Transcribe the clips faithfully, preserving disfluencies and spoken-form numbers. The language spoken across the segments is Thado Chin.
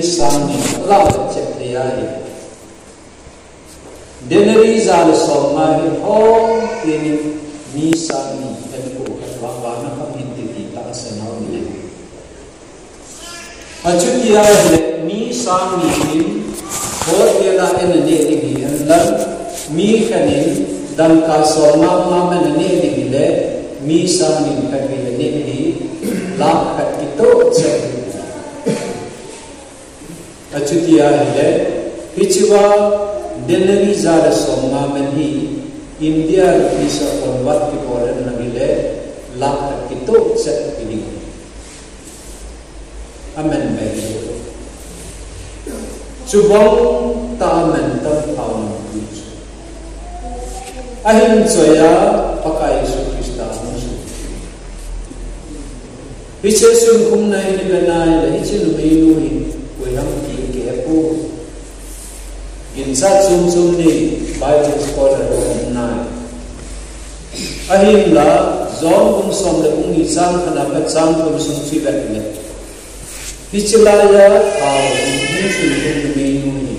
Sang ni lah le chet thei ahi. Denari ja le som nga hi hom tin mi sang ni hen ko khat vang vang na kham hin ti ti tahsan nau ni. Achuti ahile mi sang ni hin hotel a en a neh ding hi hen lang, mi khat in dangka som nga nga en a neh ding hile, mi sang ni khat in a neh ding hi lakh khat kitoh chet. Achuti ahile, hichea denari ja le som nga man hi India rupees a convert kibol in lang hile, lakh khat kitoh chet hi ding. Aman mai hi. Chubang tah a man tam thao nampui chu. Ahin choi a Pakai Jesu Christa hung sun. Hiche sunkhum na in ive nai le, hiche numeinu hi koi ham ti kihepoi. Ginchat chom chom ni Bible scholar ho um nai. Ahinla, John bung som le bung ni chang khat na pat chang thum sung chu ivet le, hiche laiya thao hung sun numeinu hi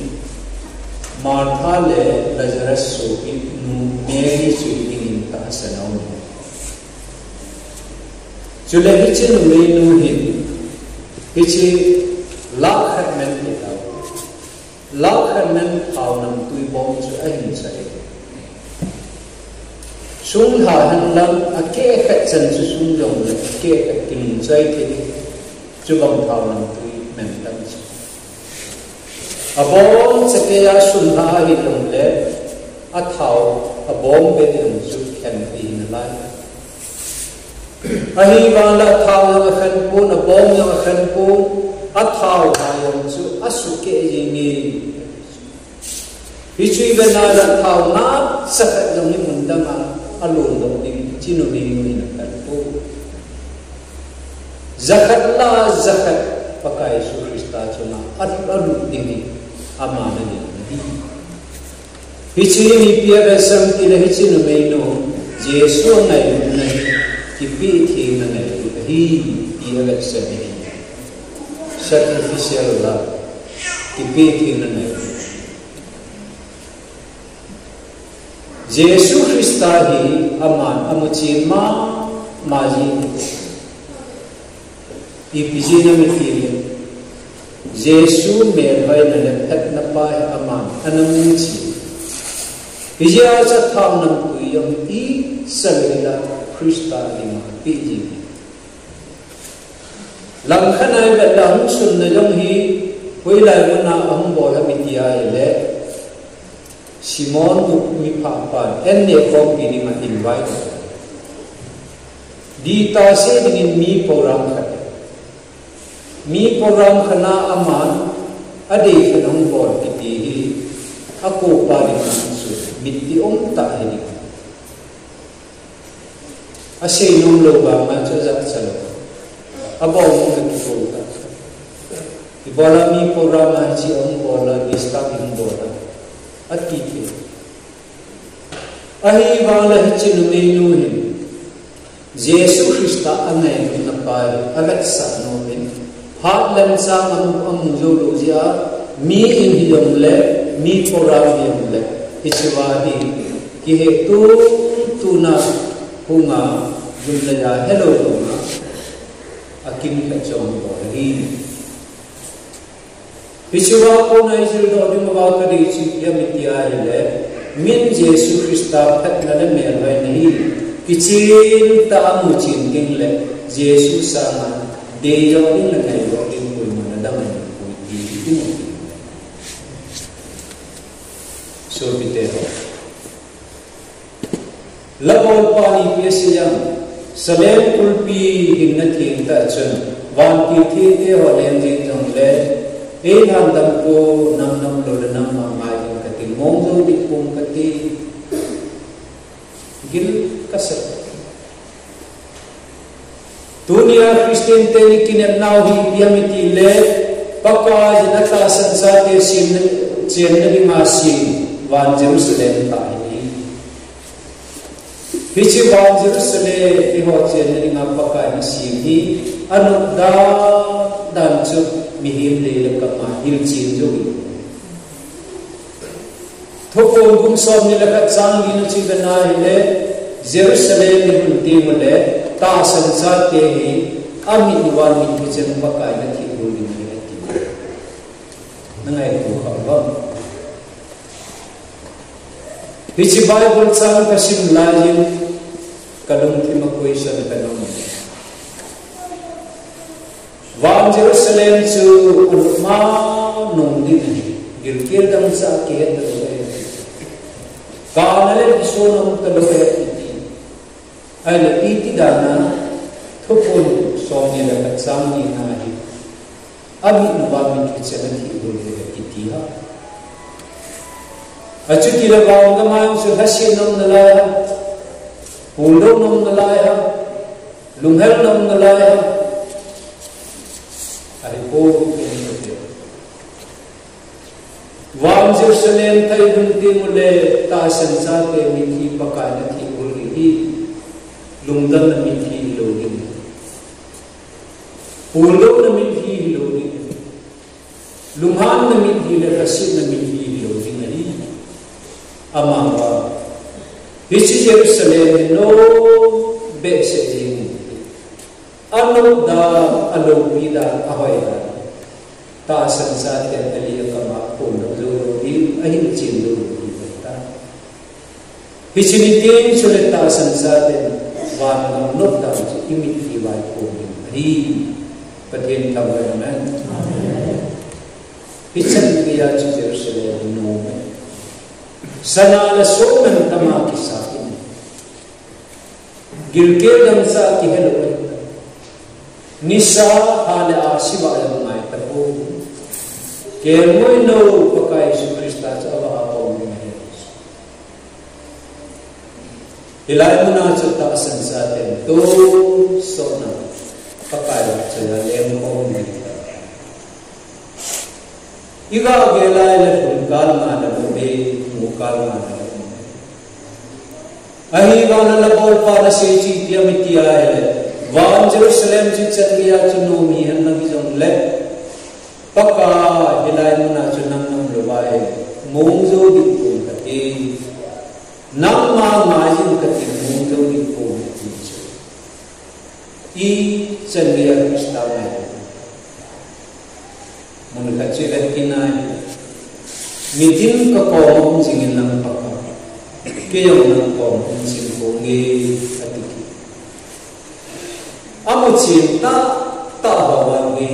Martha le Lazarus sopinu Mary chu hi dingin tahsan aum e. Chule hiche numeinu hin, hiche lakh khat man ti tao. Lakh khat man thao nampui bom chu ahin choi e. Sung lha hen lang, akeh khat chan chu sung jong le, akeh khat kilung choi thei. Chubang thao nampui man tam chu. Abon chakeiya sun lha ahi jongle, athao, abom beh jong chu khen ti hi nalai. Ahivang le athao jong akhen pon, abom jong akhen pon, athao lha jong chu asukeh jing e. Hichu ive nai le athao nasatah jong hi mun dang a alon doh ding, hiche numeinu hin akhen pon. Jakhat le jakhat Pakai Jesu Christa chunga alut ding hi ama nalin ahi. Hiche hi ipi avetsah em tile hiche numeinu Jesu angailutna hi kipeh thengna ngailut ahi ti avetsah ahi. Sacrificial love, kipeh thengna ngailut. Jesu Christa hi aman amuchen mama jin. Ipi jeh inem itile, Jesu melhoina le phatna pa hi aman ana muchen. Hijeh a chu athao nampui jong hi icha le ila Christa dinga apeh jin. Langkhat a ivet le ahung sunna jong hi, hoilai muna ahung bol ham iti ahile, Simon tu miphah pan, an neh khompi dinga invite. Dih tah seh dingin mi program khat. Mi program khat na aman adei khat ahung bol kiti hi, akopa dinga chu mitlhi um tah hi ding. Asei nom lou vang a chu ajahcha lou. Abol nom le kibol ta. Ibola mi program a hiche ahung bol a, disturb ahung bol a, ati thei. Ahivang le hiche numeinu hin Jesu Christa angailutna pa hi avetsah nom in, phat le chang amu, amu jou lou jeh a, mi in hijongle, mi program hijongle, hichea hi kihe tup tup na hunga jum le ja helou louna akin khat chom bol ahi. Hichea kona ijil doh ding uva kadei chu ipi ham iti ahile, min Jesu Christa phatna le melhoina hi kichen tah a muchen ding le Jesu sanga deijoh ding le ngaijoh ding koima nadang aum poi ti imu. Sopite ho, Labolpa in ipi asei em, Salem kulpi hinna theng tah chun, vantil thengte ho leng jeng jongle, eilhandam ko, nam nam lou le nam mama jing kati, mong jou ding pum kati. Gil kasa. Tunia Christian ten ikinepnau hi ipi ham itile, Pakaiyin atahsan chate semna, chenna dinga sem, van Jerusalem tah hi. Hiche van Jerusalem eiho chenna dinga Pakaiyin asem hi, anop dan dan chu Mihem le le kama hilchen jou. Thuphon bung som ni le khat chang ni na chu vena hile, Jerusalem ni hun ti mu le, tahsan chate hi, amit uva mitlhi chen Pakai na thibol ding ahi ati. Na ngaito kha uvem? Hiche Bible chang kasim laiyin, kalungthim a question kana um. Van Jerusalem chu alupna nung ding ahi, gilkel dangchah kihet talou ahi. Kana le kisona um talou ahi ati. Ahile iti dan a Thuphon som ni le khat chang ni na hi, amit uva mitlhi chen na thibol ding ahi kiti ham? Achuti le vangam a chu lhasetna um nalai ham, puldouna um nalai ham, lunghel na um nalai ham? Ahipoi. Van Jerusalem thai hun ti mu le, tahsan chate mitlhi Pakai na thibol ding hi, lungdamna mitlhi hilou ding, puldouna mitlhi hilou ding, lunghanna mitlhi le lhasetna mitlhi hilou ding ahi. Amavang hiche Jerusalem hi nom behseh jeng in, anom dan, aloupi dan, ahoi dan, tahsan chaten ali akam a pon jou lou ding, ahilchen jou lou ding ahitai. Hiche ni teng chule tahsan chaten vangam nop dan chu imitlhi uva ipon ding ahi. Pathen thangvah in, amen. Hichan geiya chu Jerusalem nom e. Sana le soh mantam a kisa in, gilkel dangchah kihe lou ahitai. Nisa, ha le ahsi vah jong ngai tapou. Kelngoi nou Pakai Jesu Christa chu avah a um ding ahi. Hilai muna chu tahsan chaten tohsohna Pakai vahchoiya lengkhom ding ahitai. Iga ve lai le lhun kal nga le mu be, mu kal nga le mu be. Ahivang la bolpa nasei chu ipi ham iti ahile, van Jerusalem chu chan geiya chu nom hihen lang hijongle, Pakai, hilai muna chu nang naum louva ahile, mong jou ding pon kate. Nangma ngai jing kate, mong jou ding pon kate chu. Ichan geiya Christa ngai. Mun khat chu ivet kit nai. Mitin kakoma um jingin nang Pakai, kei jong nang koma um jing ponge, ati kit. Amuchen tahtah ho vang hi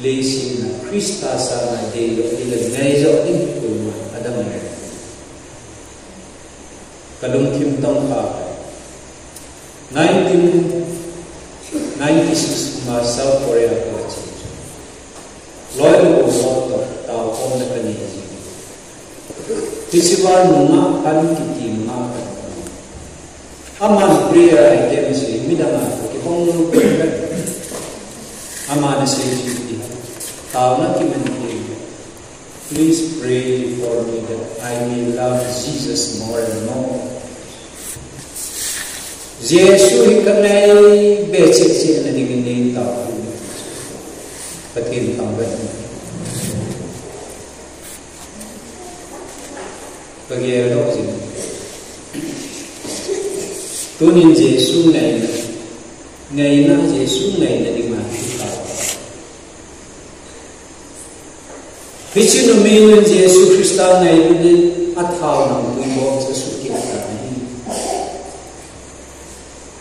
leiset a Christa sanga deijoh ding le ngaijoh ding koima adam le. Kalungthim tongkha. Nineteen ninety-six kum a South Korea kache. Loi le gol ho toh taokhomna kanei jin. Hiche vannunga khan kiti nunga khan. Aman prayer item chu midang a toh kibang lou pen. Aman asei chu hiti. Taona kiman kei. Please pray for me that I may love Jesus more and more. Jesu hi kangai be cheh cheh na dingin neitao. Pathen thangvah in. Kagel doh jing. Tunin Jesu ngaina, ngaina Jesu ngaina dinga kitao. Hiche numei nun Jesu Christa ngailut in athaonang pui bom chu asukeh tan ahi.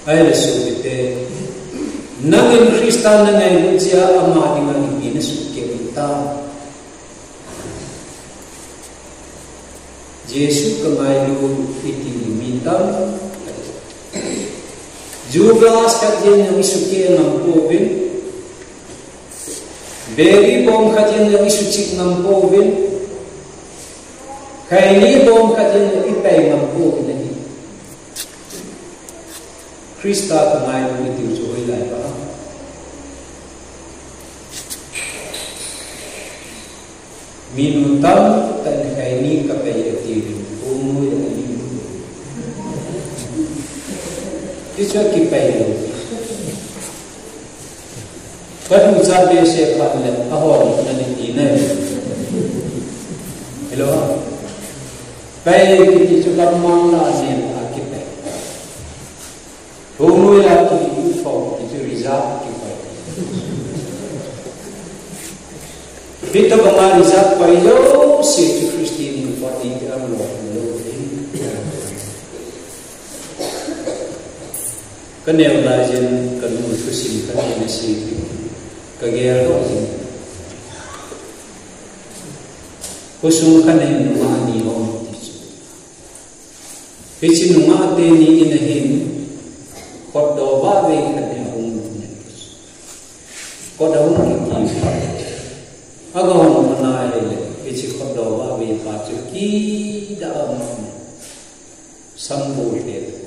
Ahile sopite, nangin Christa nangailut jeh a ama dinga ipi nasukeh u tam? Jesu kangailut iti mi tamtah. Ju glass khat jeng jong isukeh ngam pouvin. Beri bom khat jeng jong isuchik ngam pouvin. Khaini bom khat jeng jong ipai ngam pouvin ahi. Christa kangailut itiu chu hoilai pa. Minu tamtah in khaini kapai atiuvin, pumui ani. Hichu akipai lou. Kanu cha behseh phat le, ahon nani ti nai. Hello. Pai kiti chu kamang la ni a kipe. Hunu ya kiti u fo kiti chu reserve kipe. Hita banga reserve pai jouse chu Christian in pa in ti ang lo, lo. Ka neo lai jin, ka nu thusim ka neo na si, ka gel doh jin. Khosung ka nei nungah ni om ti chu. Hiche nungah teni in ahin, khutdoh vah vei khat nei ahung nung. Khutdoh hung kiti. Aga hung na ahile, hiche khutdoh vah vei pa chu kidah a um. Sambu he,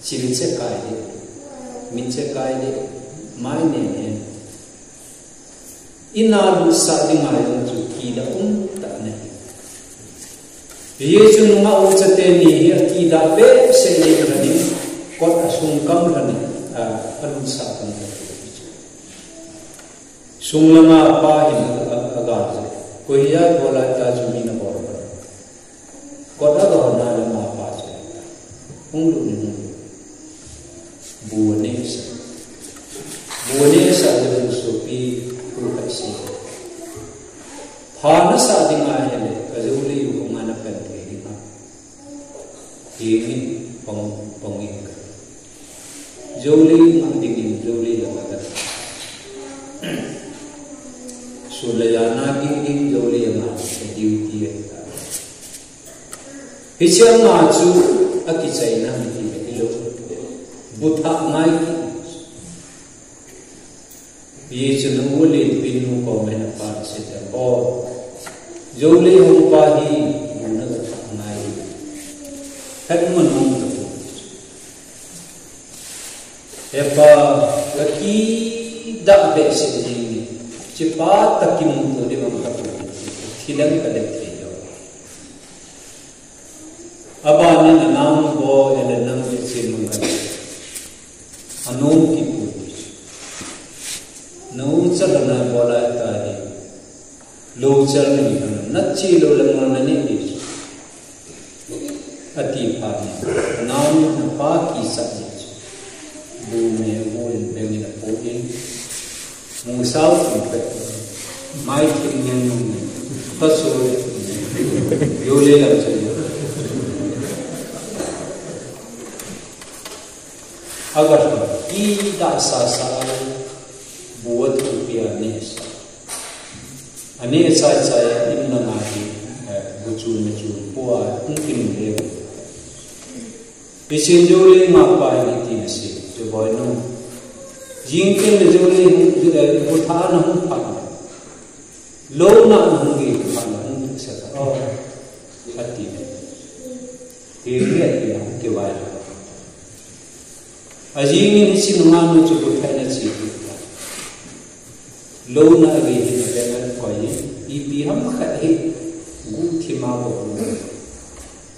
chil che kai de, min che kai de, mai ne ne. Ina lutsah dinga jong chu kidah um tah ahi. Hiche nungah ucha teni hi akidah behseh jeng lhonin, kot asung kam lhonin, a, alutsah kam lhonin. Sung langa pa hin a, a, aga chu. Koi hiya, bol a ta chu mi na bol. Kot aga hon a lama pa chu. Hung lut in hung lut. Bu aneh sah. Bu aneh sah le sopi khu khat si. Pha nasah dinga ahile, ka jou lei u hung ana pan thei ding ham. Hengin pang, pang in ka. Jou lei mang dingin jou lei langa ka. Sun le jan a ging ding jou lei langa ka duty ahi. Hiche anga chu akichaina hung ti hilou. Bu thah ngai kit. Hichun u le pinu koma hin apa asei tan. O, jou lei hung pa hi, bu na ka thah ngai. Khat ma nung ka tu. He pa, ka kidah behseh jeng e. Hiche pa toh kimuto ding vang ka tu. Thi leng ka le thei lou. Abanin anam bo, ele nam che che mang ka. Anom kit u. Nau cha lana bol a ta hi. Lou chal ni na che lou le mo na ni di. Ati phat in. Anam na pa kisah ni. Bu me bu in beng in apo in. Musao in pe. Mai thim ngen nung ni. Ka so. Jou lei lam che. Agar kidah sasa. Bu a thu pi a neh sa. Aneh chai chai a in langa hi, eh, bu chun me chun pu a hung kinung le. Hichun jou lei ngah pa in hiti ana sei, Pu Boinu. Jing ken le jou lei hung, eh, bu thah na hung phat. Lou na hung gei phat na hung sa ta. Oh, ati. Hi ri ati na hung kivai. Ajing in hiche nungah nu chu bu thah na chi. Lou na gei hin abeng a koi in, ipi ham khat hi, guhthim a bou.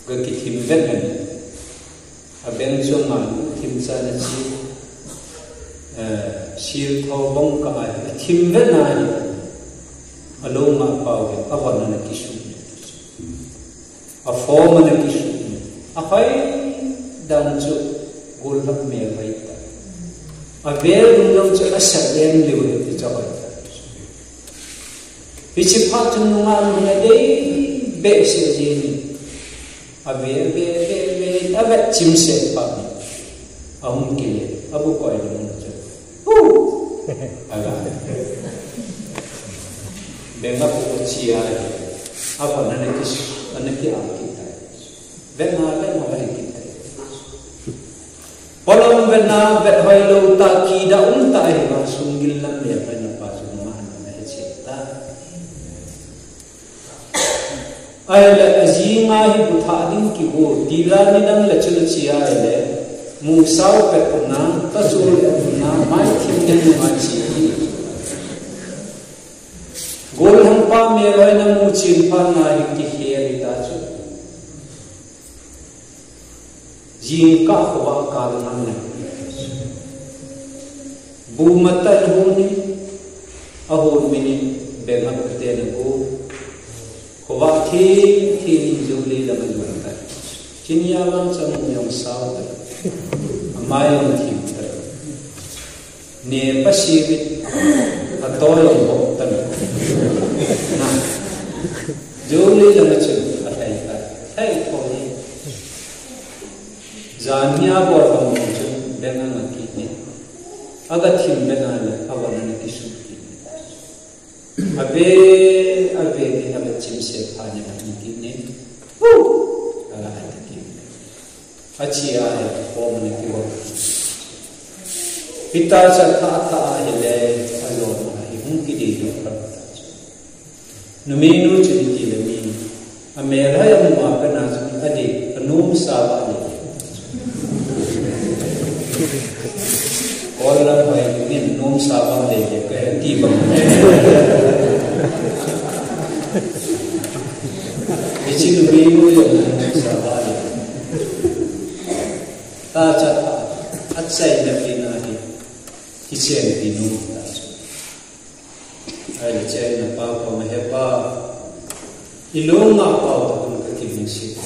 Ga kithim vet in. Abeng chunga guhthim cha na chi, eh, sil tho bong kah a, athim vet na hi. Alou ngah pau hi, avon ana kisu. A form ana kisu. Ahoi dan chu gollhang mel hoi ta. Avel dung jong chu asat leng leu ti chu ahoi ta. Hiche phat chun nungah nu hi adei behseh jeng in. Ave, ave, ave, ave, ave chimsel phat in. Ahung kile, abu koi lou na chu. Hu! Aga. Beng a pu chia. Aba na ne kis, ana ki a ki tai. Vet na, vet na, vet ki tai. Polom vet na, vet hoi lou ta kidah um ta hi ba sung gil lam le hoi na pa chu ma na he che ta. Ahile, ajing a hi bu thah ding kigo, tila nidang le chun achi ahile, musao pet na, tachol le na, mai thim den na mai chi hi. Gollhang pa mel hoi na mu chin phat na hi kihe hi ta chu. Jingkah khovah kal nang le. Bu matah in hung in, Ahon minute beng a pate na ko. Khovah thim thim in Jubilee lam a jon tai. Chinia vang chang jong sao tai. Amai jong thim tai. Ne pa si bit. Ato jong hop tai. Na. Jubilee lam a chun athai tai. Thai ko ni. Jan nia bol bang bang chun beng a nga kit ni. Aga thim beng a le, avan a na kisut kit ni. Ave, ave ni, ave chim se pha ni na ni kit ni. Hu! Ala a ti kit ni. Achi a he, ko ma ni ki wa. Hita cha tha tha a he le, a lo ma hi hung ki di lo ka ta. Numei nu chu hiti le mi, a melhoi a mu a kana chu a di, a nom sa va le. Kol lam hoi ngin nom sa va le le ka ti bang. Hichi numei nu jong nom sa va le. Ta cha ta, a chai na pi na hi, kichen pi nu ta chu. Ahile chai na pa ko ma he pa. I lung a pau ta kun ka kilungset.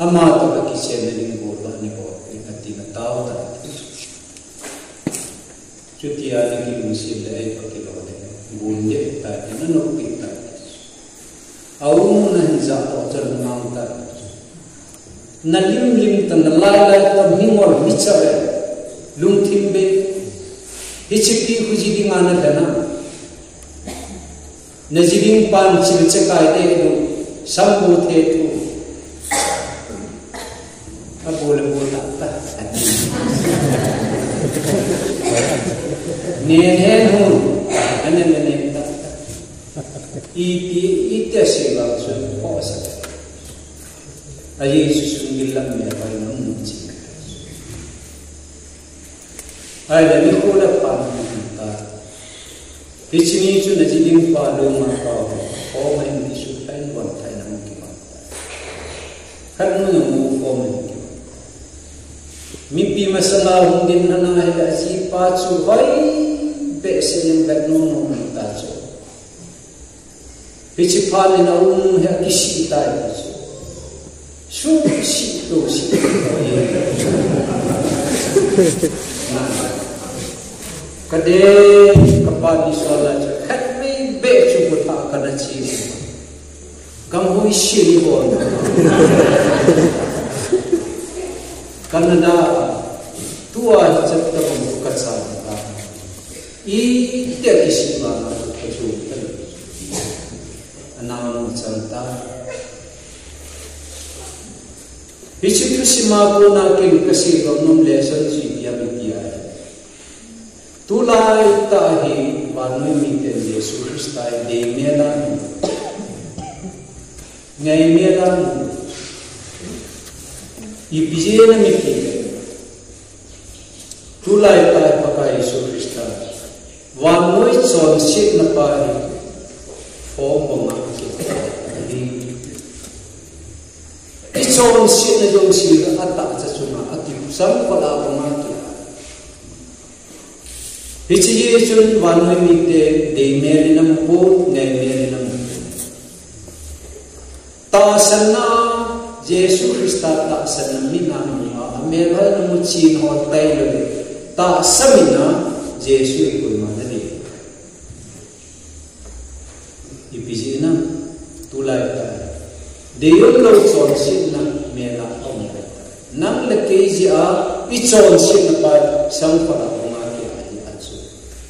Ama to ka kichen na ding bol ba ni ko, i ka ti na tao ta. Chuti a ni kilungset le ai pa kilo le. Bun de ta, na no pi ta. Aum na hin ja to chan mang ta. Na lim lim ta, na lai lai ta, mi ngol mi cha ve. Lungthim be. Hichi pi khu ji ding a na da na. Na ji ding pan chil che kai te lu. Sam bu the tu. A bu le bu ta ta. Ne ne hu. Ane ne ne ta ta. I ti, i te se ba su ko sa. A Jesu sung gil lam me pai na mun chi. Ai da ni ko la pa na ta. Hichi ni chu na ji ding pa lo ma pa. Ko ma in ki su pen wan thai na mun ki ma. Khat nu na mu ko ma ki. Mi pi ma sa la hung din na na hi la ji pa chu hoi be se nin vet no no ta chu. Hichi pha ni na um he kisi tai. Su si tu si. Ka de ka pa ni so la cha khat mai be chu ko ta ka na chi. Kam hui si ni ko. Canada tua chat ta bang ka cha ta. I te kisi ba na ka chu ta. Anang chan ta. Hichi thusim a kona kin ka sei nom nom lesson chu ipi ham itia. Tulai tah hi vannoi miten Jesu Christa hi deimel a um. Ngaimel a um. Ipi jeh a mipi le. Tulai tah hi Pakai Jesu Christa. Vannoi chonsetna pa hi. Form banga kiti. Ichonsetna jong sila atah cha chunga ati sangkhol a banga kiti. Hiche hi chun vannoi mite deimel in amu pon, ngaimel in amu pon. Tahsanna, Jesu Christa tahsanna min a amu a, amelhoina muchen ho tailou le, tahsa min a Jesu hi koima nadei. Ipi jeh a, tulai tah. Deium lou chonsetna mel a aum. Nang le kei jeh a, ichonsetna pa sangkhol a banga kiti ahi a chu.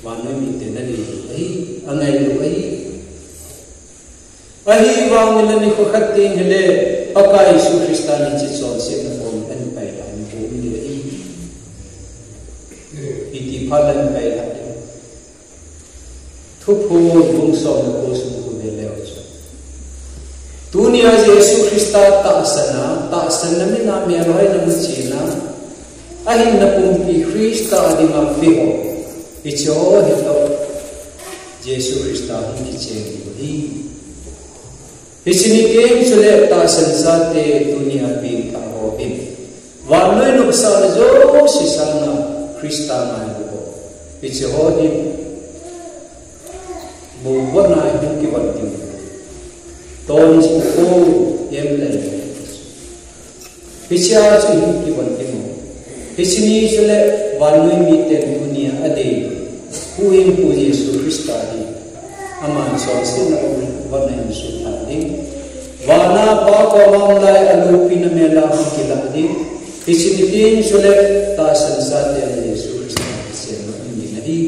Vannoi mite nadei ahi, angailou ahi. Ahivangin nikho khat teng hile, Pakai Jesu Christa in hiche chonsetna form in ahin pailah in pum ding ahi. Iti phat in ahin pailah ding. Thuphon bung som le ko sung khu ve leu chun. Tunia Jesu Christa tahsanna, tahsanna min a melhoina muchen a, ahinna pumpi Christa a dinga ve ho. Hiche ho hitoh Jesu Christa hung kicheng diu ahi. Hiche ni pen chule tahsan chate tunia pengthah ho hin. Vannoi nopsahna jouse sanga Christa ngailu ho. Hiche ho hin. Mo bona hung kivon ding. Ton si ko em le. Hichea chu hung kivon ding. Hiche ni chule vannoi miten tunia adei Huhhingpu Jesu Christa hi aman chonsetna um vana insung lha ding. Vana Pa koma um lai alupina mela hung kilah ding. Hiche ni tin chule tahsan chate Jesu Christa kisemna um ding ahi.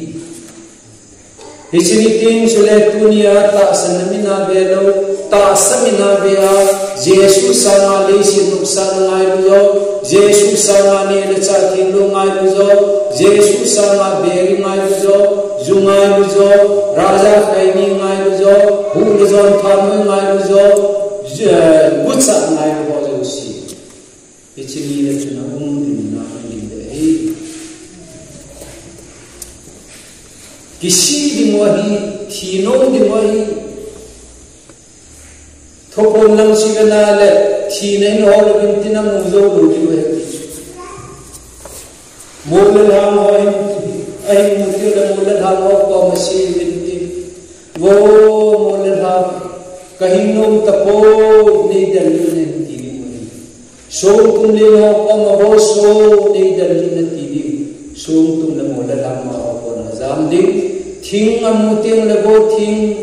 Hiche ni tin chule tunia tahsan na mina ve lou, tahsa mina ve a, Jesu sanga leiset nopsahna ngailu jo, Jesu sanga neh le chah theng lou ngailu jo, Jesu sanga beri ngailu jo, ju ngailu jo, raja khaini ngailu jo, huh le jon thanoi ngailu jo, ju-, gucha ngailu ho jouse. Hiche ni le chun aum ding na um ding le hi. Kisih ding u ahi, thi nom ding u ahi. Thuphon lang chule na le, thina in hol uvin tin amu jou lou ding u ahi. Mo le lhang ho hin, ahin mu teng le mo le lhang ho koma sei uvin tin. Vo mo le lhang, ka hing nom tapoi, nei del in ahin ti ding u ahi. Songtum le mo koma vo so, nei del in ati ding. Songtum le mo le lhang ma ho kona jam ding. Thing amu teng le vo thing,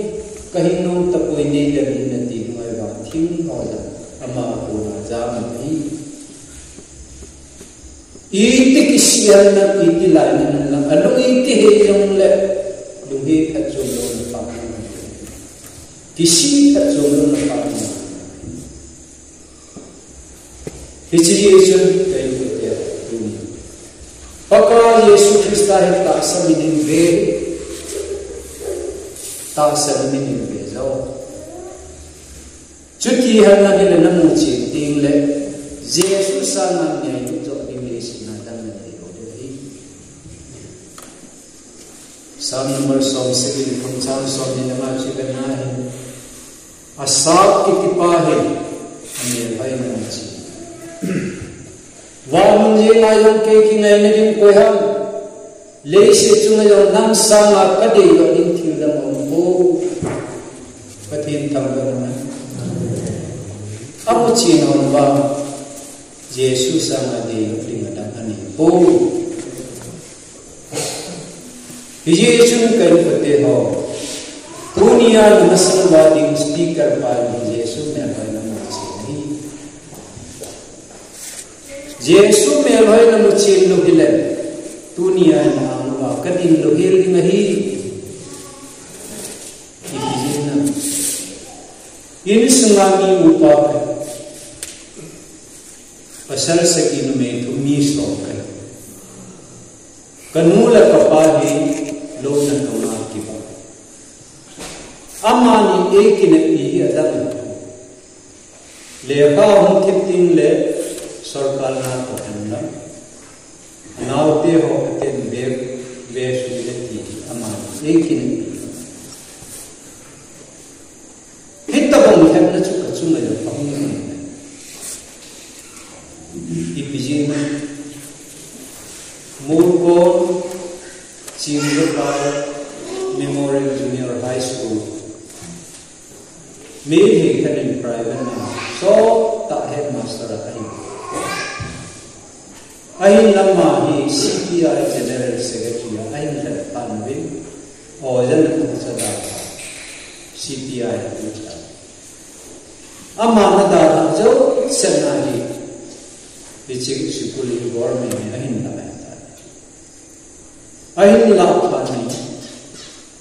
ka hing nom tapoi, nei del in ati ding u ahi vang. Thing ho jam, ama kona jam ding. Iti kisih a na, iti lainat a na, alung iti hei jong le, lung hei phat jong lou na pa na. Kisih phat jong lou na pa na. Hiche hi chun ka in kote tuni. Pakai Jesu Christa hi tahsa min in ve. Tahsa min in ve jo. Chuti henlang hile namu chen teng le, Jesu sanga ngailut jo ding le sina dang na nei lou ding ahi. Psalm number som sagi ni kum chang som ni le nga chu ka na hin. Asaph kiti pa hin, amelhoina ache. Van hung jeng a jong kei kingaina ding koi ham? Leiset chunga jong nang sanga kadei doh ding thil dang aum poi. Pathen thangvah in. Amu chen a um vang, Jesu sanga dei doh ding adang anei poi. Hijeh chun ka in kote ho, tunia na masang uva ding speaker pa in Jesu melhoina mu chen ahi. Jesu melhoina mu chen lou hile, tunia na ang uva ka ding lou hel ding ahi. Ipi jeh ham? Insunga mi upa khat, pasal sagi numei thum mi som khat. Ka nu le ka pa hi louna tonga kiva. Amani eikinepi hi adang. Lekha hung thip teng le sorkar na toh henlang, anaote ho aten bek ve sui le ti hi amani eikinepi. Hitobang lhepna chu ka chunga jong ahung um e. Ipi jeh ham? Molkon Chingjapai Memorial Junior High School. Meitei khat in private na sot tah headmaster ahi. Ahinla ama hi C P I General Secretary a ahin lhep phat uvin, oja na tucha da C P I tucha. Ama na dalhah jouse na hi, hiche school hi government in ahin lah ahitai. Ahin lah phat in,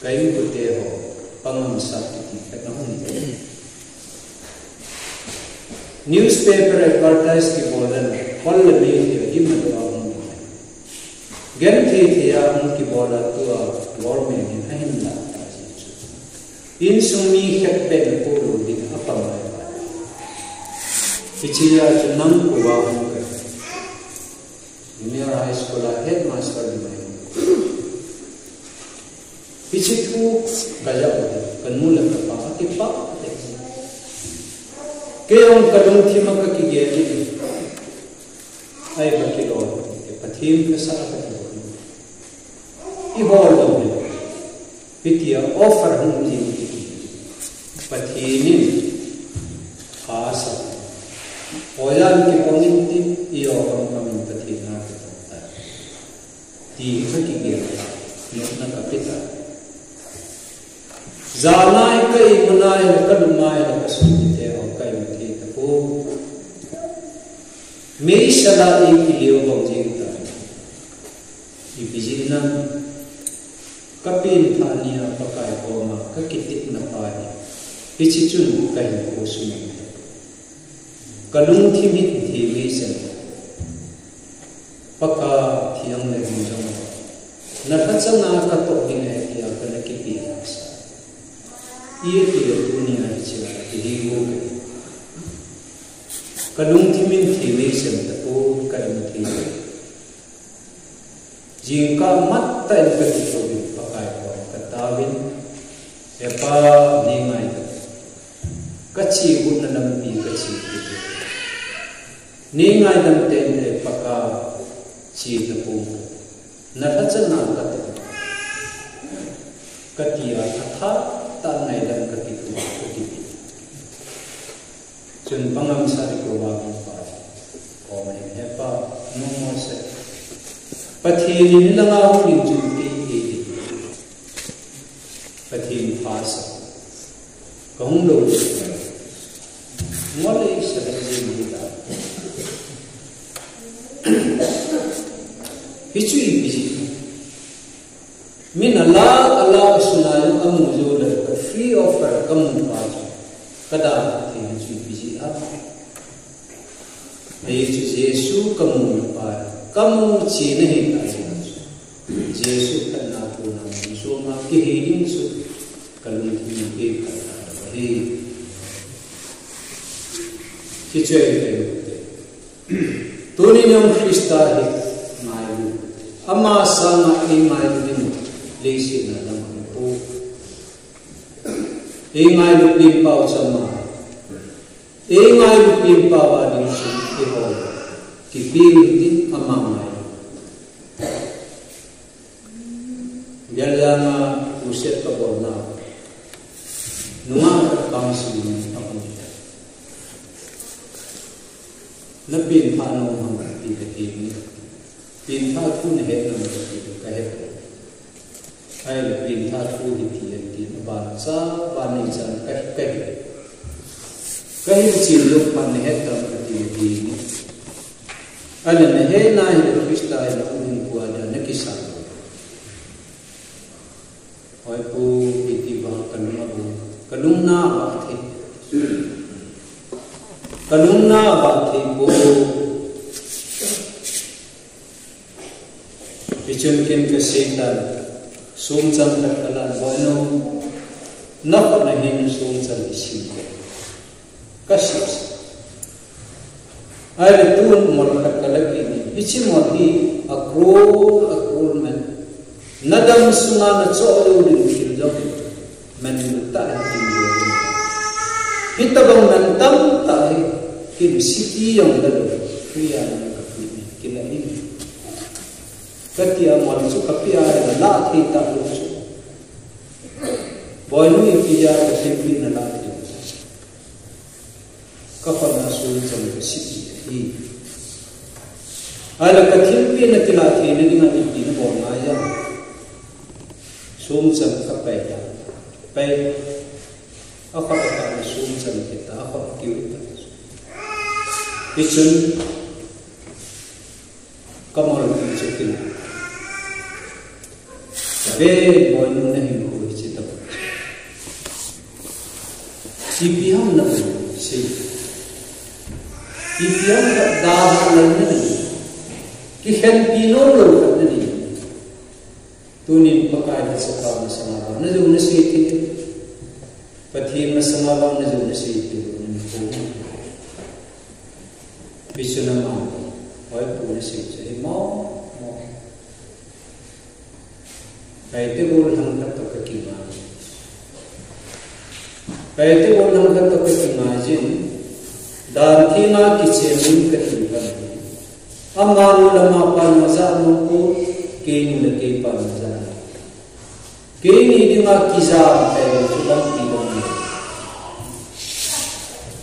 ka in kote ho, pangamsa kiti khat ahung um. Newspaper advertise kibol le, khol le mei hi, imacha ahung um. Genthei thei a hung kibol a tua government in ahin lah ta jeh chu. Insung mi khat beh na poh lou ding a pang lai. Hiche a chu nang koma hung ka. Junior High School a headmaster ni mai. Hiche thu ka ja u, ka nu le ka pa, ka kipah le. Kei jong ka lungthim a ka kigel in. Ai ka kilom, Pathen ka sa ka kilom. I bol lou le. Hitia offer hung jing ti. Pathen in pha asa. Ojan kibang in tin, i o hung kibang in Pathen na kibang ta. Ti hi ka kigel ta. Nopna ka pe ta. Janai ka imanai, ka lumai, ka sumite o ka imatite ko. Meisel a i kiliu bang jing ta. Ipi jeh ham. Ka pengthah nia Pakai koma ka kitepna pa hi. Hiche chun ka hinkho sumang. Ka lungthim hi thei mei sem. Pakai thiang le hung jong. Na lhachana ka toh ding ahi tia ka na kipe sa. I ati le tunia hiche a kihi go ka. Ka lungthim in thei mei sem tapon ka lungthim. Jingkah matah in ka kithou in Pakai koma ka taovin, He Pa, nei ngaidam. Ka che gotna lampi ka che kit e. Nei ngaidam teng le Pakai che tapon. Na lhachana ka toh. Ka tia athah tah ngaidam ka kithou ka kiti. Chun pangam sa ri ko ba pa. Ko mai he pa, no mo se. Pathen in langa hung ding chun kei kei ding. Pathen pha sa. Ka hung lou. Ngol ei sa ding ding ta. Hichu ipi jeh. Min a lakh, a lakh a suna jong amu jou le, ka free offer ka mu pa chu. Ka da thei chu ipi jeh ham. Hichu Jesu ka mu pa, ka mu cheh na hi ta chu. Jesu phatna thu na mu chu ma kihei ding chu. Ka lungthim in kei phatna ta hi. Hichu ahi. Tuni jong Christa hi ngailu. Ama sanga i ngailu ding leiset a lam aum poi. I ngailu ding pau chama. I ngailu ding pau a ding chu i hol. Kipe ding ama ngailu. Bialjanga crusade ka bolna. Nunga ka council ni a hung. Na pengthah nom ham ti ka ti ni. Pengthah thu na het nom ka ti ka het. Ahile pengthah thu hi ti an ti na ban cha, ban ni chan ka, ka het. Ka hin chin lou pan na het tam ka ti ni. Ahile na het na hi Christa hi na um pu a dia na kisa. Hoi pu, iti vang ka lung abu, ka lung na vah thei. Ka lung na vah thei pu. Hichun ken ka seitan, sumchang khat ka lan, boinu, na khut na hin sumchang i sim ko. Ka sip sip. Ahile tun mol khat ka la kit in. Hiche mol hi a crore, a crore man. Na dam sunga na choh lou ding thil jong man lou tah hi tin lou. Hitabang man tamtah hi kin city jong la lou. Kei a na ka pi ni, kin a ni. Ka tia mol chu ka pi a la thei ta lou chu. Boinu ipi a ka thilpeh na la thei. Ka khut a sumchang ka sip ji ahi. Ahile ka thilpeh na kila theina dinga ipi na bol ngai a. Sumchang ka pai ta. Pai. A khut a ka sumchang kita, a khut a kiu ta. Hichun Ka mol pi chu kin. Ve boinu na hin ko hiche ta. Ipi ham na sei. Ipi ham ka da ha na ni. Kikhenpi nom lou ka ni. Tunin Pakai na sapa na sanga na jo na sei ti. Pathen na sanga na jo na sei ti. Ni ko. Bichuna ma, hoi pu na sei chu hi mo, mo. Kaite bol hang khat toh ka kingai. Kaite bol hang khat toh ka kingai jin. Dan thina kichen in ka ti pan. Ama nu le ama pa na ja nu ko, kei nu le kei pa na ja nu. Keini dinga kija tei chu lampi dong ahi.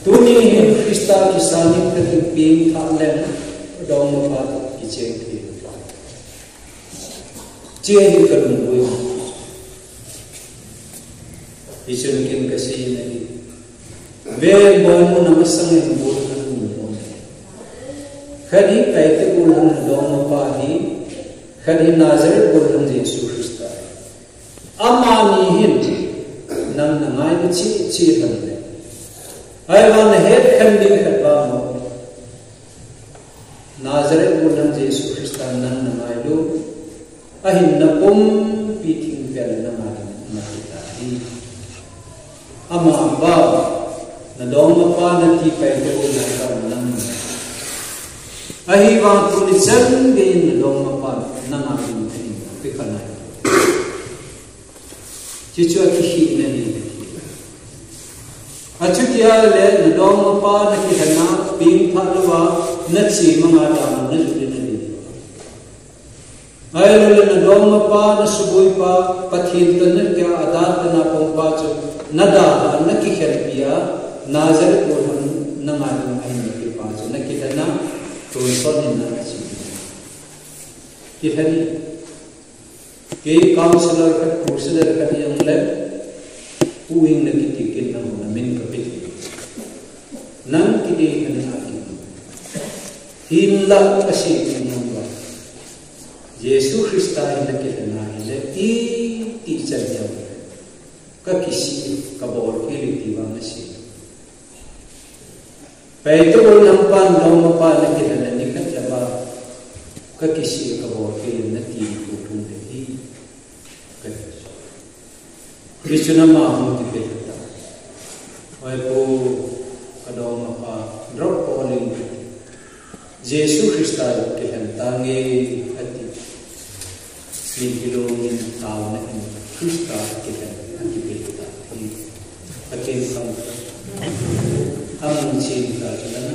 Tuni hin Christa kisan in ka ding pengthah leng, dongma pa toh kicheng thei. Chea hi ka lunggui. Hichun ken ka seiyin ahi. Ven, boinu na masangin gollhang ni um e. Khat hi Paite gollhang dongma pa ahi, khat hi Nazareth gollhang Jesu Christa ahi. Amani hin nang na ngailu cheh cheh lhon le, ahivang na hetkhen ding khat vang mo. Nazareth gollhang Jesu Christa nang na ngailu, ahin na pumpi thingpel na ngailu na kita hi. Ama vang, na dongma pa nati Paite gollhang pa nang. Ahivang tuni chan geiyin na dongma pa nang a ding ahin pe kha nai. Chuchu akikhehna ahi. Achutia le na dongma pa na kilhenna pengthah louva na che manga dam na lhun na ding. Ahilouleh na dongma pa, na suboi pa, Pathen toh na kia adan tah na pang pa chu na dalha na kikhenpi a, Nazareth gollhang na ngailu ahin na pe pa chu na kilhenna tonsot in na che. Kilhen. Kei counselor khat, crusader khat jong le, Pu Hing na kiti kin nang na min ka pe. Nang kiti na min a kin. Hinlah ka sei kin nang ba. Jesu Christa in na kilhenna hile, iti chan jong ka kisih, ka bolkhel e ti vang na sei. Paite gollhang pan dongma pa na kilhen le nikhat le ba ka kisih ka bolkhel e nati pu thum le hi. Ka ti. Hichun ama hung kipeh ta. Oi pu, ka dongma pa, drop calling. Jesu Christa kilhen tange ati. Min kilungin taona in Christa kilhen akipe ta. Akin sang. Amu chin ta chulana.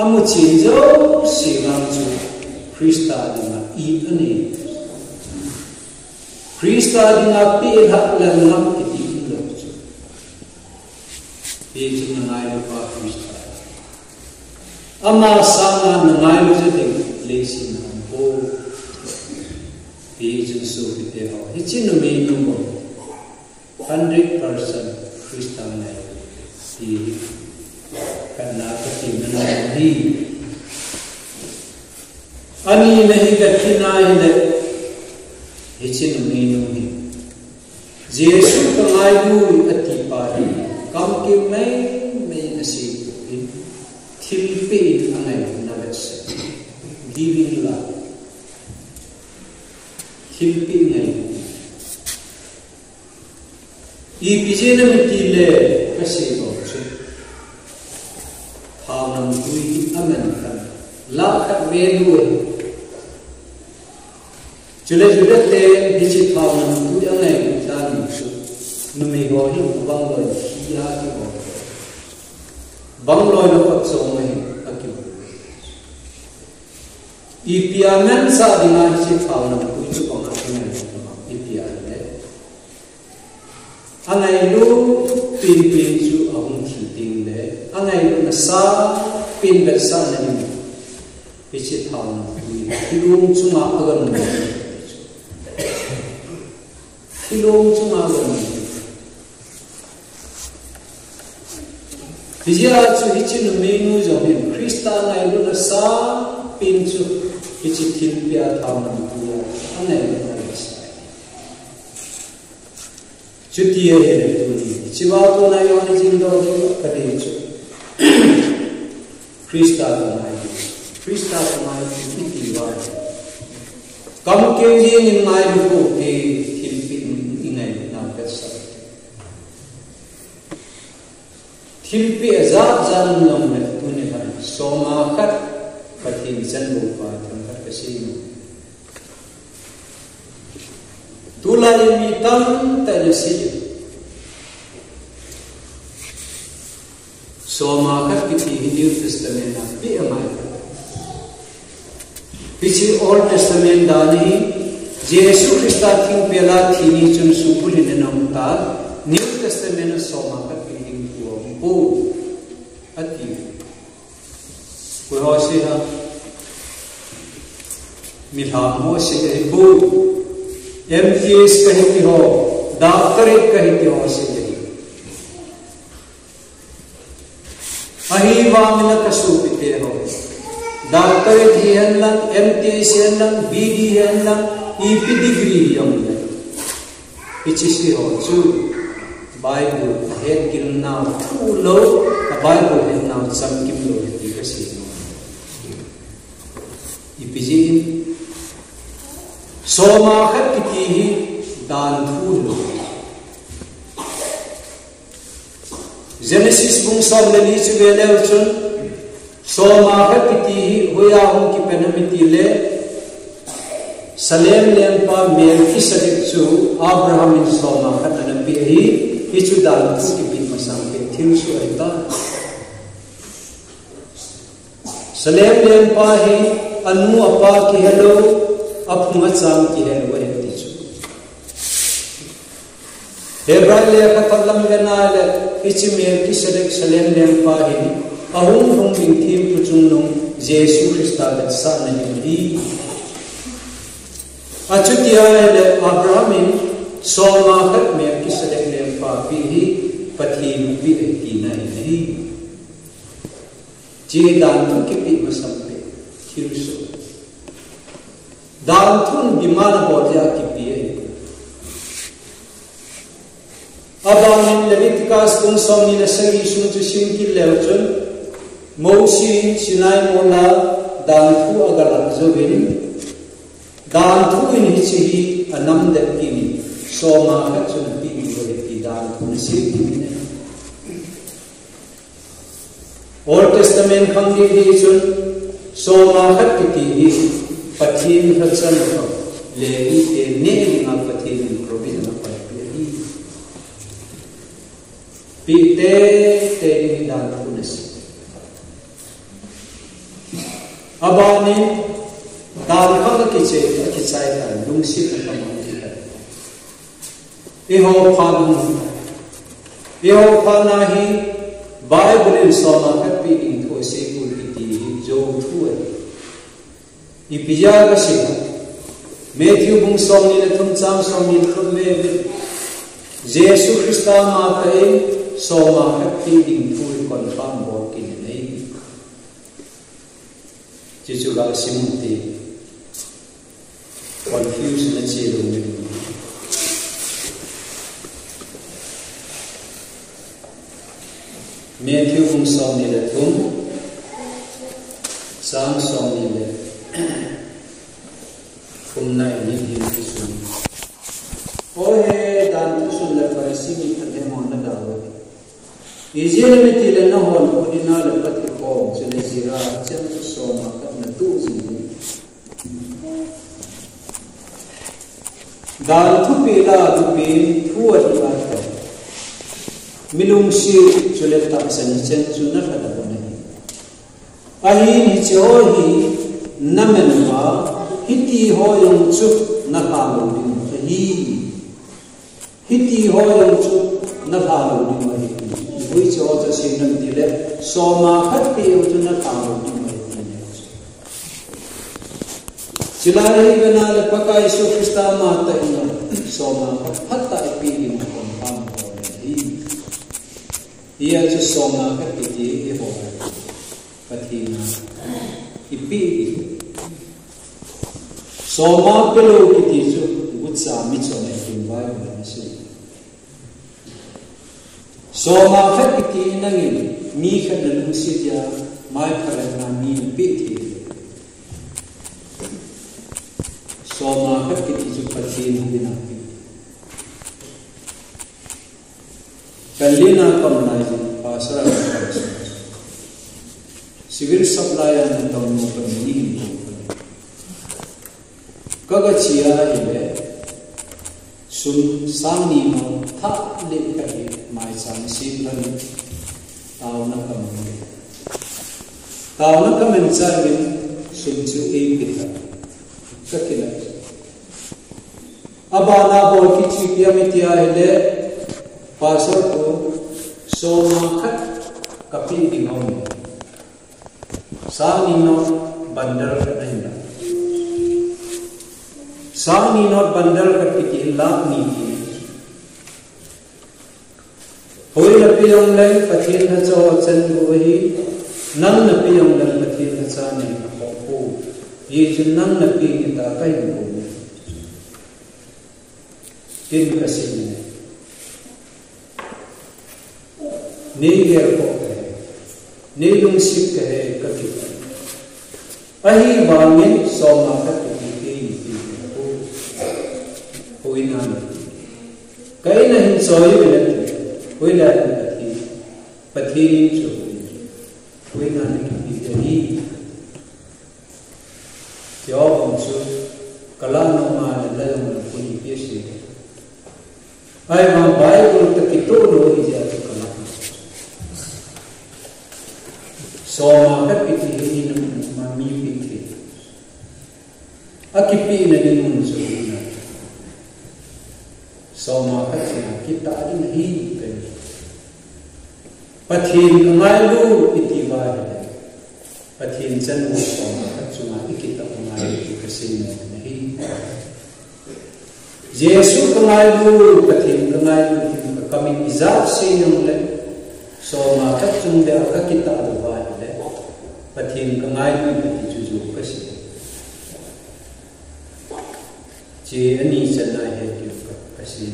Amu chin jouse vang chu Christa dinga it anei. Christa dinga pelhah le ngam kiti umlou chu. Hichu na ngailu pa Christa. Ama sanga na ngailu jing ding leiset a um poi. Hichu sopite ho. Hiche numeinu bou. Hundred percent Christa ngailu. Ti. Kana kati na ngailu hi. Anina hi ka thina hile, hiche numeinu hi. Jesu ka ngailu ati pa hi, kam kim mei mei na sei in, thilpeh in angailutna vetsah. Giving love. Thilpeh ngailu. Ipi jeh inem itile kasei bou chu. Thao namtui hi aman khat. Lakh khat value ahi. Chule Juda ten hiche thao namtui angailutna chu. Numei ho hi bang loi hi a kibol. Bang loi na pat chom ahi akibol. Ipi a mansa dinga hiche thao namtui chu bang a kingailutna ipi ahile. Angailu penpen chu ahung thi teng le, angailutna sa pen vetsahna ding. Hiche thao namtui, thilong chunga aganun. Thilong chunga aganun. Hijeh a chu hiche numeinu jong hin Christa ngailutna sa pen chu hiche thilpeh a thao namtui a angailutna vetsah. Chuti ahile tuni. Hiche va kona jong jing doh ka dei chu. Christa ka ngailu. Christa ka ngailu iti va. Kam kim jing in ngailu poute, thilpeh in ingailutna vetsah. Thilpeh ajat jat um lou le tuni khan. Soma khat Pathen chan bou pa themkhat kasei nom. Tulai mi tamtah in asei. Soma khat kiti hi New Testament a peh angai. Hiche Old Testament dan hi Jesu Christa thingpel a thi ni chun sumil in ana um ta, New Testament a soma khat pe ding thu aumpoi, ati. Koi ho sei ham? Milham ho sei ahipoi. M T S kahi ti ho, doctorate kahi ti ho sei ahi. Ahivangin a kasopite ho, doctorate hihen lang, M T S hihen lang, B D hihen lang, ipi degree hijongle, hiche sei ho chu Bible ahet gilnau thu lou, a Bible hetnau chamkim lou ahi ti kasei nom. Ipi jeh in? Soma khat kiti hi danthu lou. Genesis bung som le li chu ve leu chun, soma khat kiti hi hoiya hung kipan ham itile, Salem lengpa Melchizedek chu Abraham in soma khat ana pe ahi, hichu danthu kipe masang pen thilsoh ahitai. Salem lengpa hi anu apa kihelou, aphung achang kihelou ahi ti chu. Hebrai lekhathot lam vena le, hiche Melchizedek Salem lengpa hi ahung lhung ding thempu chungnung Jesu Christa vetsahna ahi. Achuti ahile Abraham in soma khat Melchizedek lengpa pe hi Pathen in ape ahi tina ahi. Hiche danthu kipe masang pen thilsoh. Danthun demand abol jeh a kipe ahi. Abanin Leviticus bung somni le sagi sung chu sim kit leu chun, Mosi in Sinai mol a danthu agalah jouvin, danthu in hiche hi anamdet kit in, soma khat chu napeh diu ahi ti danthun asem kit in ahi. Old Testament khang didi chun, soma khat kiti hi Pathen lhacha, Levi te neh dinga Pathen in provision apanpi ahi. Pe teitei ding hi danthun asei. Abanin, dan khat akichai, akichai tan, lungsetna khat akichai. Eiho phat, eiho phat a hi Bible in soma khat pe ding thu asei poi kiti hi jou thu ahi. Ipi jeh a kasei? Matthew bung somni le thum chang somni le thum ve uvin. Jesu Christa matah in soma khat pe ding thu hi confirm bol kit in ahi. Chuchu ga sim un te. Confusion ache lou ding. Matthew bung somni le thum, chang somni le thum na in hin kisun. Ohe, danthu sun le Pharisee mi khat he mo na dau. Ijeh inem itile nahon pudina le pathikhom chule jira cheng chu soma khat natoh jing uve. Danthu peh la, danthu peh thu ahi a, mi lungset chule tahsan cheng chu nalhadap u ahi. Ahin hiche ho hi naman uva, hiti ho jong chu nalha lou ding ahi. Hiti ho jong chu nalha lou ding ahi. Hiche ho chu asei nom tile, soma khat peh jong chu nalha lou ding ahi. Chulai hi vena le Pakai Jesu Christa matah in soma khat phatah ipeh ding confirm bol ahi. Hia chu soma khat kiti hi eiho Pathen a ipeh ding. Soma pelou kiti chu gucha michom ahi tin Bible in asei. Soma khat kiti nangin mi khat nalungset a, mai phaletna mi napeh thei. Soma khat kiti chu Pathen in apeh. Kalina kam lai jin pastor a kam lai. Civil supply a na kam nu kam ni hin kam. Kaga chia ahile, sum sang ni ma thah le kahi maicham sim lang taona kaman. Taona kaman chan in sum chu eipe ta. Kakila. Abana bol kicheh pi ham iti ahile, Pastor pu, soma khat kapeh ding aum e. Sang ni note bundle khat ahi. Sang ni note bundle khat kiti lakh ni ti. Hoiya pe jongleng Pathen lhacha ho chan gu ahi, nang na pe jongleng Pathen lhacha nei ahi. Hijeh chun nang na pe ni ta kahin kou. Tin kasei e. Nei gel kha kahi, nei lungset kahi kati. Ahivangin soma khat kiti kei in ti ko. Hoiya na. Ka in a hin choi u le. Hoiya na kati. Pathen in chu. Hoiya na kiti kei. Jehovah chu, kala noma le la jong le kuni pi si. Ahivang Bible toh kitoh lou hi jeh a chu kala. Soma khat kiti hi noma mi pi thei. Akipehna ding mun chu na. Soma khat chu kitah ding ahi pen. Pathen ka ngailu iti uva ahile, Pathen chan u soma khat chunga ikitah u ngai ti kasei nom ahi. Jesu ka ngailu, Pathen ka ngailu ti ka kam in ijat sei jongle, soma khat chung le a kakitah uva ahile, Pathen ka ngailu ti chu jou kasei. Che ani chan a he ti ka, kasei.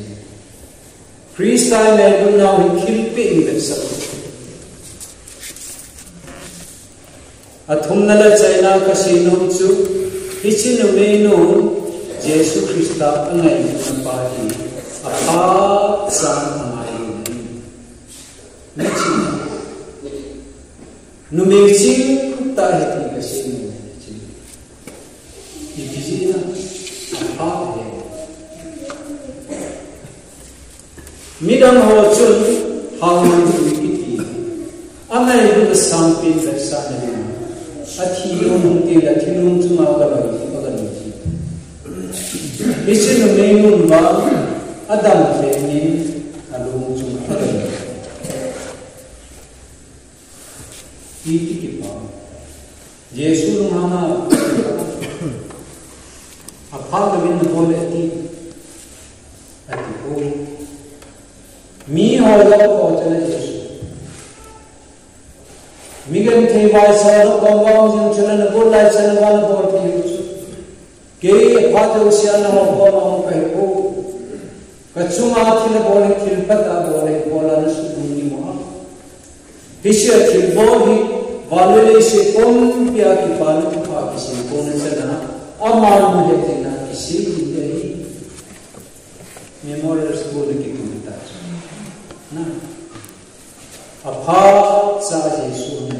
Christa in eidon nau hi thilpeh in vetsah. Athumna le achaina kasei nom chu, hiche numei nun Jesu Christa angailutna pa hi aphat chan angai in. Numei chingtah ahi ti kasei nom e. Ipi jeh inem, apha ahi. Midang ho chun haonan tui kiti. Angailutna sangpen vetsahna ding. Athi nung teng le athi nung chunga agaloi, agaloi ji. Hiche numei nun vang adam lheh in alung chunga agaloi. Iti kipa. Jesu lunghang a, apha louvin nabol e ti. Ati ko. Mi ho jong ko chana Jesu. Mi genthei vaisa ho jong ko vang jing chana nabol lai chana vang nabol ti. Kei aphat jouse a nangho koma hung kahi poi. Kachunga thil abol hi thil phatah abol hi bol a nasuh nung ding mo ham. Hiche a thilbol hi van le leiset pumpia kipana thupha kisei kona chana. Aman mu hetheina kisei ding ahi. Memorial School na kikum ta chu. Na. Aphat cha Jesu na.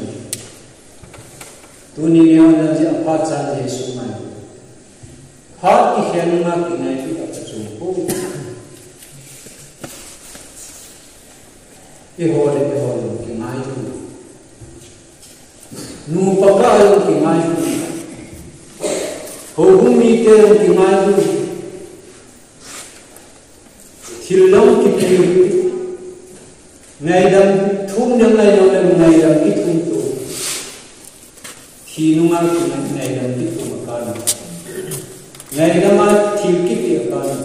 Tuni neo na ji aphat cha Jesu na. Phat kikhel nunga kingailutna pachung poi. Eiho le eiho jong kingailu. Nupa pa jong kingailu. Houbung mite jong kingailu. Thil jong kipe. Ngaidam thum jong ngaidam le ngaidam kithum to. Thi nunga kingai, ngaidam kithum akan. Ngaidam a thil kipe akan.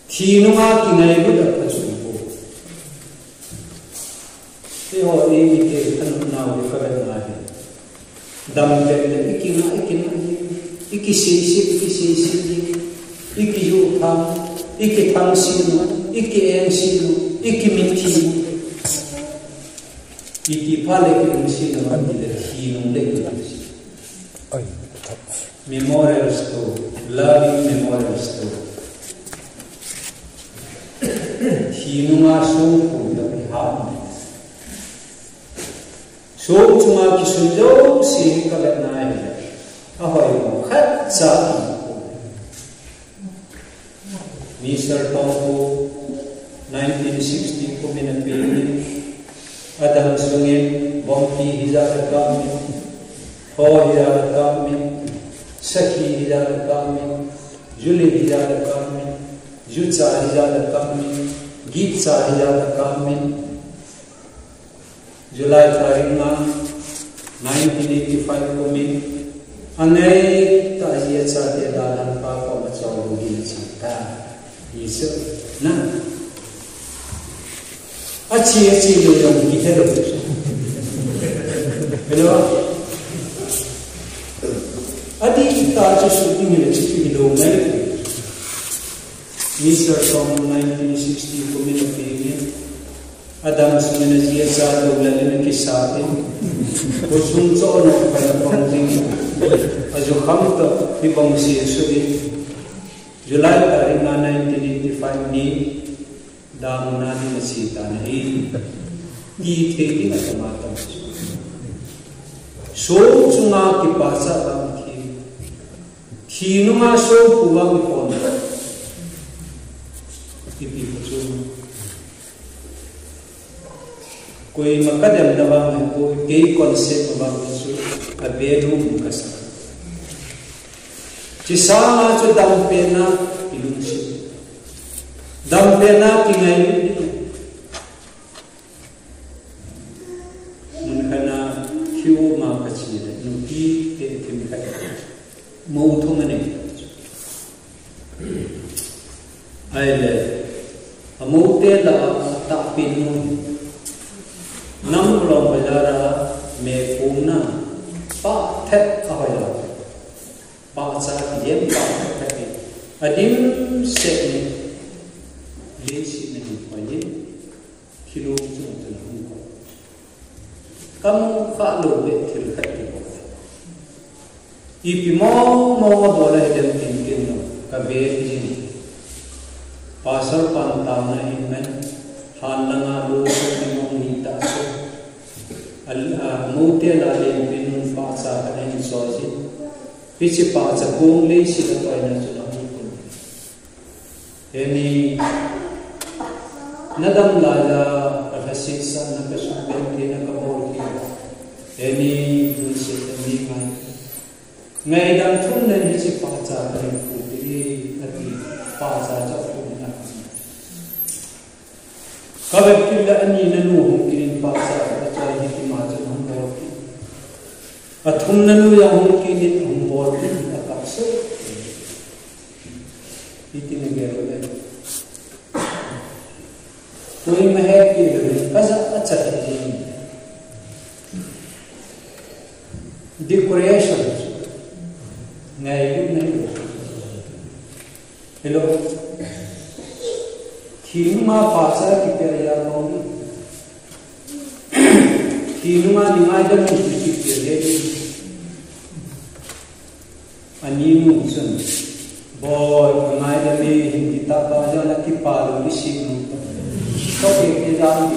Thi nunga kingailut a pachung poi. Eiho eimite thanop nau hi kavet ngai. Dam pen le ikingai, ikingai, ikisei sei, ikisei sei, ikijuthang, ikithang sei, ikieng sei, ikimithi. Iti phat le kilungset na ati le thi nung le kilungset. Memorial Stone, loving Memorial Stone. Thi nunga songphu toh ihat. Song chunga kisun jouse hi kavet nai. Ahoi mo khat cha. Mister Tongpu, nineteen sixty kum in apen in, adang sungin, bomb ti hijat a kap in, tho hijat a kap in, sakhi hijat a kap in, Ju le hijat a kamin, ju cha hijat a kamin, git cha hijat a kamin. July tarik nga, nineteen eighty-five kumin, angai ta jia chate dalhan pa koma chong gin chang ta. Isu na. Achi, achi lo jong kihe lo. Hello. Adi ta chu su ding le chu lo ngai. Mister Tom nineteen sixty kumin a pengin. Adam sumina jia cha lo la le kisa te. Ko sung cho no pa na pang ding. Aju kham to hi bang si su di. July tarik nga nineteen eighty-five ni. Damna ni na si ta na hi. Ti thei ding a tama tam. So chunga kipasa vang thi. Thi nunga so pu vang kon. Ipi pu chu. Koima kademna vang ko kei concept vang chu a value kasa. Chi sanga chu dampenna kilungset. Dampenna kingai. Mun khat na kiu ma kachi le, nupi te thim khat. Mo thum anei. Ahile, amo te la tahpeh nu. Nam long bazar a me pum na. Pa thet a hoila. Pahcha kijem pah khat khat hi. Adimset ni. Leiset na hi koi ni. Thilong chung chun hung koi. Kam kha lo le thil khat kibol. Ipi mo mo bol a hidem tin tin lo. Ka ve jin. Pastor pan tauna hin men. Han langa lo so ni mong ni ta so. Al, a, mo te la len pin pahcha ka hin so jin. Hiche pahcha kong leiset a koina chu la hung kun. Heni, na dam lai la, ka lhasetsa na ka sum beng te na ka bol te. Heni, lungset na mi ngai. Ngaidam thum na hiche pahcha ka hin pu te, ati pahcha cha pu na. Ka vet kit le ani na nu hung kit in pahcha ka choi hi tima chun hung bol kit. A thum na nu jong hung kit in hung bol kit a kap se. Hiti na gel le. Koima het kit le ka ja a cha kit in. Decoration. Ngailut na. Hello. Thi nunga pahcha kipia ya kong. Thi nunga ni ngaidam ni kipia le. Ani nu chun. Boi, ngaidam ni hin kita ba ja na kipa lo ni si nu. Ko ke ke ja ni.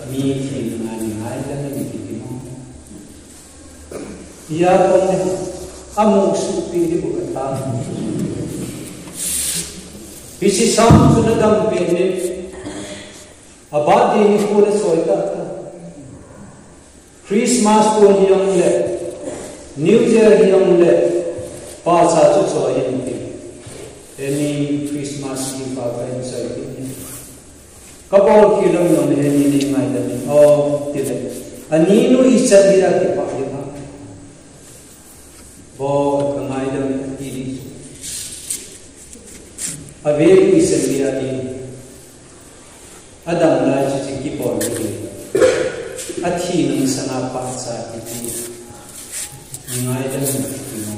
Mi thi nunga ni ngaidam ni kiti mo. Iya kong ne, amu supi di bukan ta. Hiche sang chu na dampen ni, a birthday ni ko le soi ta ta. Christmas ko ni jong le, New Year ni jong le, pahcha chu soi in ti. Heni Christmas ni pa ka in soi ti. Ka bol kit lam jong le heni nei ngaidam in. O, ti le. Ani nu ichan dia ti pa hi ma. Bol ka ngaidam in ti ni. A ve nu ichan dia ni. Adam lai chu chu kibol ni. Athi nung sanga pahcha kiti. Ngaidam in ti mo.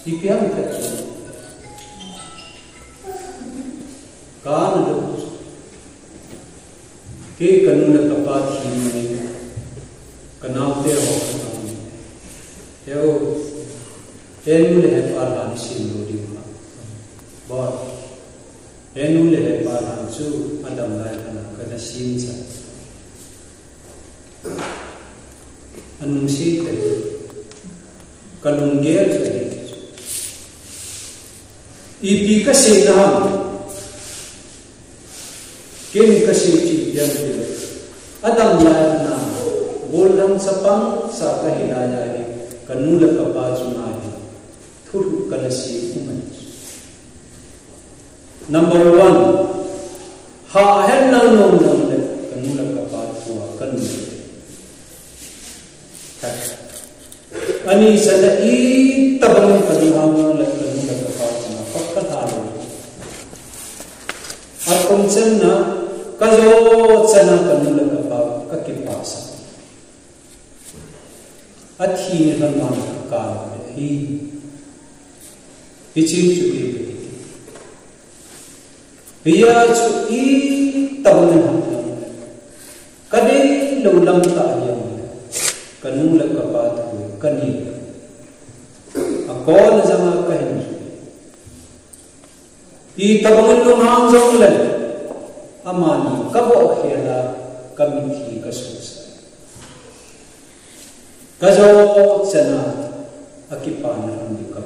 Ipi ham khat chu. Ka na lo. Kei ka nu le ka pa thi mai. Ka naote ho ka tam. Heu. He nu le he pa lhan sim lo ding ha. Bol. He nu le he pa lhan chu Adam lai lhan a ka na sim cha. Anung sei te. Ka lunggel te. Ipi ka sei na ham. Ken ka sei chi pian te. Adam lai na. Bol dam Chapang cha kahi lai a hi, kanu le kapa chunga hi thulhuh kana sei um ahi. Number one, ha ahen nal nom jong le kanu le kapa thua kanu. Ani channa itobang in kanu ham le kanu le kapa chunga phat kalha lou. Athum channa, kajo channa kanu le kapa kakipah sah. Athi ni lhon vang kakal le hi. Hiche chu hi. Hijeh chun itobang in ham le, kadeilou lam tah hijongle, kanu le kapa thu kanei. Akona janga kahin Itobang in lunghang jongle, amani kaboh khel a, kamitlhi kasuhsah. Kajo channa, akipana um diu ka,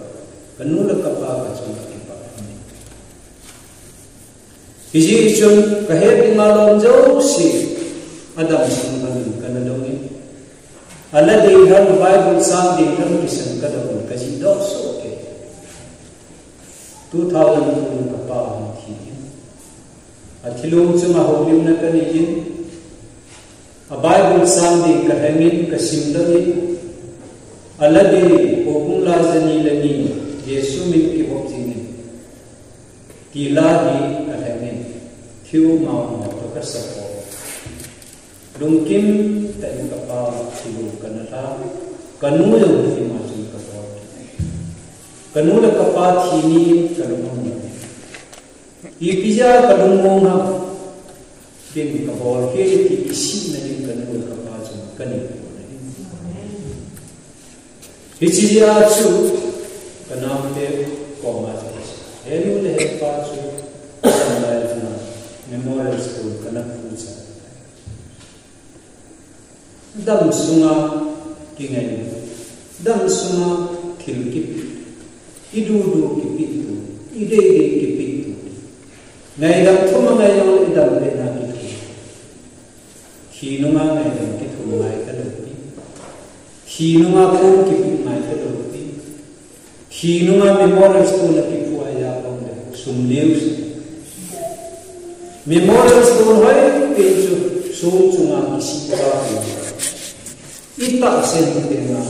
kanu le kapa kachung akipah um. Hijeh chun kahet ding a lom jouse, adamsung a ding kana dong in. Ala ding lhon, Bible chang ding lhon kisan kadong in, kajih doh soh kei. Two thousand two kapa hung thi in. Athilong chunga houlimna kanei in. A Bible chang ding kalheng in, kasim doh in. Ala ding, Houbung la jani le ni, Jesu min kivop jing in. Ti la hi kalheng in. Thil mama toh kasa po. Lungkim tah in kapa thilong kana lha, kanu jong ima chun kabol. Kanu le kapa thi ni kalung mong. Ipi jeh a kalung mong ham. Ken kabol khel ti kisihna ding kanu le kapa chun kanei. Hiche jeh a chu, kanaote koma chu, henu le hepa chu, Sunday na Memorial School kana puicha. Damsunga kingai, damsunga thil kipe, idudu kipe tu, ideidei kipe tu. Ngaidam thum angai jong idam le na kipe. Thi nunga ngaidam kithum ngai talou pi. Thi nunga pon kipe ngai talou pi. Thi nunga Memorial Stone a kipu a ja pon le sum neu se. Memorial Stone hoi pe chu sum chunga kisih pa pi. Itahsa in dinga,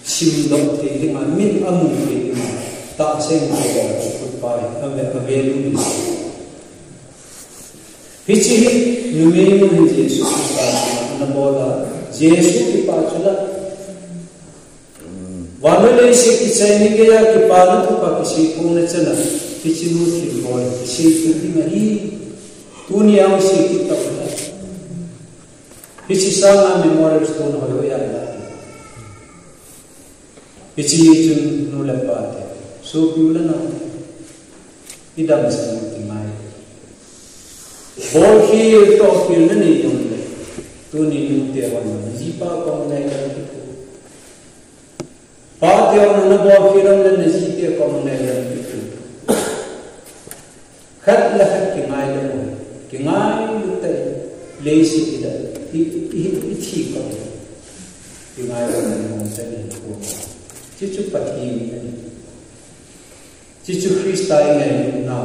simdoh thei dinga, min amu thei dinga, tahsa in dinga, khut pa in, ave, ave lu ni. Hiche hi, numei nu hi Jesu Christa chunga ana bol a, Jesu kipah chu la. Vannoi leiset kichai ni geiya kipana thupha kisei pon na chana, hiche nu thilbol kisei tu ding ahi, tuni a hung sei kit tau la. Hiche sanga Memorial Stone hoi hoi a la. Hiche chun nu le pa te, sopi u le nao te, idam sah u ti ngai. Bolkhel tohkhel nanei jong le, tuni nute hon najipa kom ngaidam kit u. Pate hon nabolkhel jong le, najite kom ngaidam kit u. Khat le khat kingaidam u, kingailut tah in, leiset a i, i, i, ithi kah u. Kingaidam u mong tah in ko. Hichu Pathen ahi. Hichu Christa ingailutna,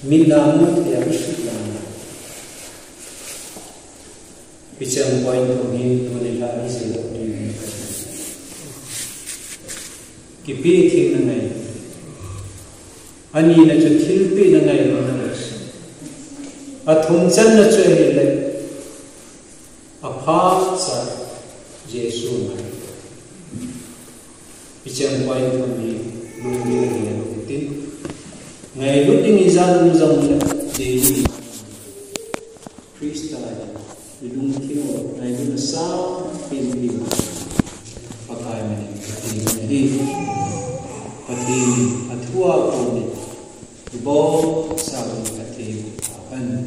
mitna mu thei a isutna. Hiche point thum hi tuni lha isei lou ding ahi. Kipe thei na ngai. Anina chu thilpeh na ngai lou na ngai. Athum channa chu ahile. Aphat cha Jesu ngai. Hiche point thum hi lungdei a ngai lou hitin. Ngailut ding ijat um jong le, Jesu Christa hi ilungthim u ngailutna sangpen ding Pakai min in Pathen in ahi. Pathen in athua kon in ibonchauvin athei u tahen.